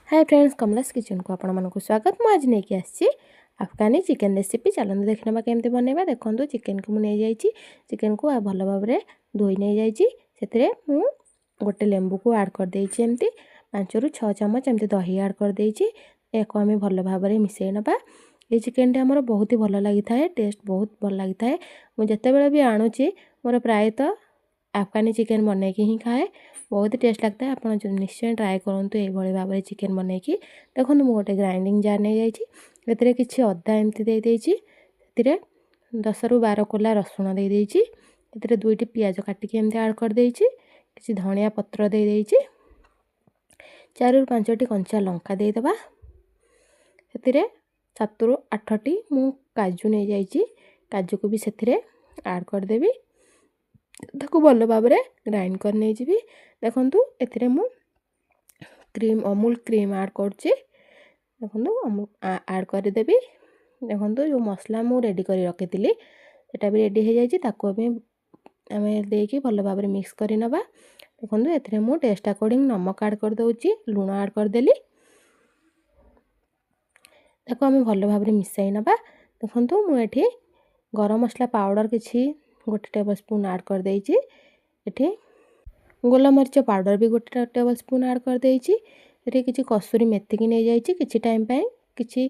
ହାଏ friends, କମଲାସ୍ କିଚେନ୍କୁ ଆପଣମାନଙ୍କୁ ସ୍ୱାଗତ। ମୁଁ ଆଜି ନେଇକି ଆସିଛି ଆଫଗାନୀ ଚିକେନ୍ ରେସିପି। ଚାଲନ୍ତୁ ଦେଖିନେବା କେମିତି ବନେଇବା। ଦେଖନ୍ତୁ, ଚିକେନ୍କୁ ମୁଁ ନେଇଯାଇଛି। ଚିକେନ୍କୁ ଭଲ ଭାବରେ ଧୋଇ ନେଇଯାଇଛି। ସେଥିରେ ମୁଁ ଗୋଟେ ଲେମ୍ବୁକୁ ଆଡ଼୍ କରିଦେଇଛି। ଏମିତି 5ରୁ 6 ଚାମଚ ଏମିତି ଦହି ଆଡ଼୍ କରିଦେଇଛି। ଏହାକୁ ଆମେ ଭଲ ଭାବରେ ମିଶାଇ ନେବା। ଏଇ ଚିକେନ୍ଟି ଆମର ବହୁତ ହି ଭଲ ଲାଗିଥାଏ, ଟେଷ୍ଟ ବହୁତ ଭଲ ଲାଗିଥାଏ। ମୁଁ ଯେତେବେଳେ ବି ଆଣୁଛି, ମୋର ପ୍ରାୟତଃ ଆଫଗାନୀ ଚିକେନ୍ ବନେଇକି ହିଁ ଖାଏ। ବହୁତ ଟେଷ୍ଟ ଲାଗିଥାଏ। ଆପଣ ନିଶ୍ଚୟ ଟ୍ରାଏ କରନ୍ତୁ ଏଇଭଳି ଭାବରେ ଚିକେନ୍ ବନେଇକି। ଦେଖନ୍ତୁ, ମୁଁ ଗୋଟେ ଗ୍ରାଇଣ୍ଡିଙ୍ଗ ଜାର୍ ନେଇଯାଇଛି। ଏଥିରେ କିଛି ଅଦା ଏମିତି ଦେଇଦେଇଛି। ସେଥିରେ 10ରୁ 12 କୋଲା ରସୁଣ ଦେଇଦେଇଛି। ଏଥିରେ ଦୁଇଟି ପିଆଜ କାଟିକି ଏମିତି ଆଡ଼୍ କରିଦେଇଛି। କିଛି ଧଣିଆ ପତ୍ର ଦେଇଦେଇଛି। 4ରୁ 5ଟି କଞ୍ଚା ଲଙ୍କା ଦେଇଦେବା। ସେଥିରେ 7ରୁ 8ଟି ମୁଁ କାଜୁ ନେଇଯାଇଛି। କାଜୁକୁ ବି ସେଥିରେ ଆଡ଼୍ କରିଦେବି। ତାକୁ ଭଲ ଭାବରେ ଗ୍ରାଇଣ୍ଡ କରି ନେଇଯିବି। ଦେଖନ୍ତୁ, ଏଥିରେ ମୁଁ କ୍ରିମ୍, ଅମୁଲ କ୍ରିମ୍ ଆଡ଼୍ କରୁଛି। ଦେଖନ୍ତୁ, ଅମୁଲ ଆଡ଼୍ କରିଦେବି। ଦେଖନ୍ତୁ, ଯେଉଁ ମସଲା ମୁଁ ରେଡ଼ି କରି ରଖିଥିଲି, ସେଟା ବି ରେଡ଼ି ହେଇଯାଇଛି। ତାକୁ ଆମେ ଦେଇକି ଭଲ ଭାବରେ ମିକ୍ସ କରି ନେବା। ଦେଖନ୍ତୁ, ଏଥିରେ ମୁଁ ଟେଷ୍ଟ ଆକର୍ଡ଼ିଂ ନମକ ଆଡ଼୍ କରିଦେଉଛି। ଲୁଣ ଆଡ଼୍ କରିଦେଲି। ତାକୁ ଆମେ ଭଲ ଭାବରେ ମିଶାଇ ନେବା। ଦେଖନ୍ତୁ, ମୁଁ ଏଠି ଗରମ ମସଲା ପାଉଡ଼ର କିଛି ଗୋଟେ ଟେବଲ୍ ସ୍ପୁନ୍ ଆଡ଼୍ କରିଦେଇଛି। ଏଠି ଗୋଲମରିଚ ପାଉଡ଼ର ବି ଗୋଟେ ଟେବଲ୍ ସ୍ପୁନ୍ ଆଡ଼୍ କରିଦେଇଛି। ଏଠି କିଛି କସୁରୀ ମେଥିକି ନେଇଯାଇଛି। କିଛି ଟାଇମ୍ ପାଇଁ, କିଛି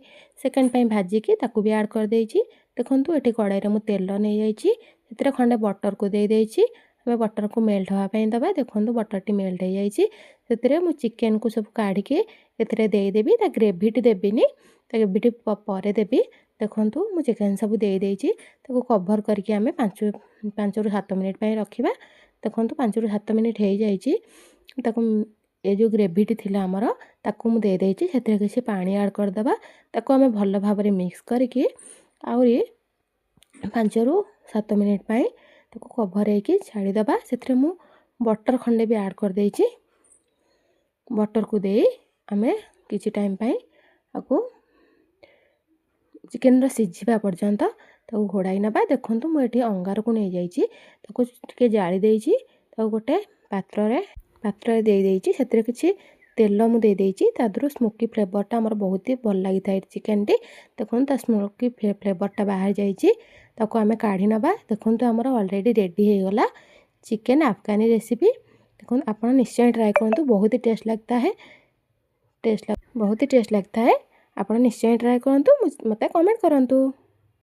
ସେକେଣ୍ଡ ପାଇଁ ଭାଜିକି ତାକୁ ବି ଆଡ଼୍ କରିଦେଇଛି। ଦେଖନ୍ତୁ, ଏଠି କଡ଼େଇରେ ମୁଁ ତେଲ ନେଇଯାଇଛି। ସେଥିରେ ଖଣ୍ଡେ ବଟରକୁ ଦେଇଦେଇଛି। ଆମେ ବଟରକୁ ମେଲ୍ଟ ହେବା ପାଇଁ ଦେବା। ଦେଖନ୍ତୁ, ବଟରଟି ମେଲ୍ଟ ହେଇଯାଇଛି। ସେଥିରେ ମୁଁ ଚିକେନକୁ ସବୁ କାଢ଼ିକି ଏଥିରେ ଦେଇଦେବି। ତା ଗ୍ରେଭିଟି ଦେବିନି, ତା ଗ୍ରେଭିଟି ପରେ ଦେବି। ଦେଖନ୍ତୁ, ମୁଁ ଚିକେନ୍ ସବୁ ଦେଇଦେଇଛି। ତାକୁ କଭର୍ କରିକି ଆମେ 5ରୁ 7 ମିନିଟ୍ ପାଇଁ ରଖିବା। ଦେଖନ୍ତୁ, 5ରୁ 7 ମିନିଟ୍ ହେଇଯାଇଛି। ତାକୁ ଏ ଯେଉଁ ଗ୍ରେଭିଟି ଥିଲା ଆମର, ତାକୁ ମୁଁ ଦେଇଦେଇଛି। ସେଥିରେ କିଛି ପାଣି ଆଡ଼୍ କରିଦେବା। ତାକୁ ଆମେ ଭଲ ଭାବରେ ମିକ୍ସ କରିକି ଆହୁରି 5ରୁ 7 ମିନିଟ୍ ପାଇଁ ତାକୁ କଭର୍ ହେଇକି ଛାଡ଼ିଦେବା। ସେଥିରେ ମୁଁ ବଟର୍ ଖଣ୍ଡେ ବି ଆଡ଼୍ କରିଦେଇଛି। ବଟର୍କୁ ଦେଇ ଆମେ କିଛି ଟାଇମ୍ ପାଇଁ ତାକୁ ଚିକେନ୍ର ସିଝିବା ପର୍ଯ୍ୟନ୍ତ ତାକୁ ଘୋଡ଼ାଇ ନେବା। ଦେଖନ୍ତୁ, ମୁଁ ଏଠି ଅଙ୍ଗାରକୁ ନେଇଯାଇଛି। ତାକୁ ଟିକେ ଜାଳି ଦେଇଛି। ତାକୁ ଗୋଟେ ପାତ୍ରରେ ଦେଇଦେଇଛି। ସେଥିରେ କିଛି ତେଲ ମୁଁ ଦେଇଦେଇଛି। ତା ଦେହରୁ ସ୍ମୋକି ଫ୍ଲେଭରଟା ଆମର ବହୁତ ହି ଭଲ ଲାଗିଥାଏ ଚିକେନଟି। ଦେଖନ୍ତୁ, ତା ସ୍ମୋକି ଫ୍ଲେଭରଟା ବାହାରି ଯାଇଛି। ତାକୁ ଆମେ କାଢ଼ି ନେବା। ଦେଖନ୍ତୁ, ଆମର ଅଲରେଡ଼ି ରେଡ଼ି ହେଇଗଲା ଚିକେନ୍ ଆଫଗାନୀ ରେସିପି। ଦେଖନ୍ତୁ, ଆପଣ ନିଶ୍ଚୟ ଟ୍ରାଏ କରନ୍ତୁ। ବହୁତ ହି ଟେଷ୍ଟ ଲାଗତା ହେ, ଟେଷ୍ଟ ବହୁତ ହି ଟେଷ୍ଟ ଲାଗିଥାଏ। ଆପଣ ନିଶ୍ଚୟ ଟ୍ରାଏ କରନ୍ତୁ, ମୋତେ କମେଣ୍ଟ କରନ୍ତୁ।